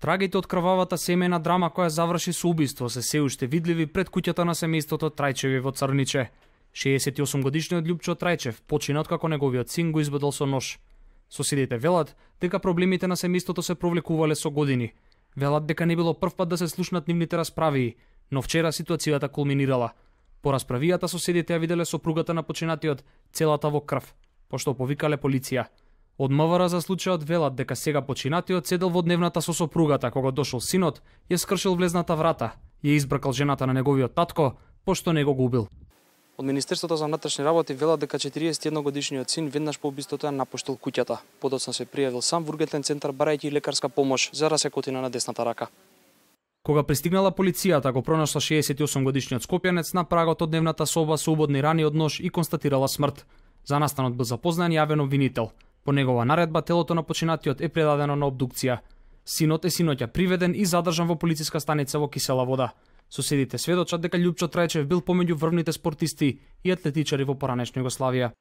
Трагите од крвавата семејна драма која заврши со убиство се уште видливи пред куќата на семејството Трајчеви во Црниче. 68 годишниот Љупчо Трајчев почина откако неговиот син го избедал со нож. Соседите велат дека проблемите на семејството се провлекувале со години. Велат дека не било прв пат да се слушнат нивните расправи, но вчера ситуацијата кулминирала. По расправијата соседите ја виделе сопругата на починатиот целата во крв, пошто повикале полиција. Од МВР за случајот велат дека сега починатиот седел во дневната со сопругата, кога дошол синот, ја скршил влезната врата, ја избркал жената на неговиот татко, пошто не го губил. Од Министерството за внатрешни работи велат дека 41 годишниот син веднаш по убиството ја напуштил куќата. Подоцна се пријавил сам во ургентен центар барајќи лекарска помош за расекотина на десната рака. Кога пристигнала полицијата, го пронашла 68 годишниот скопјанец на прагот од дневната соба со убодни рани од нож и констатирала смрт. За настанот бил запознаен јавен обвинител. По негова наредба телото на починатиот е предадено на обдукција. Синот е синоќа приведен и задржан во полициска станица во Кисела Вода. Соседите сведочат дека Љупчо Трајчев бил помеѓу врвните спортисти и атлетичари во поранешна Југославија.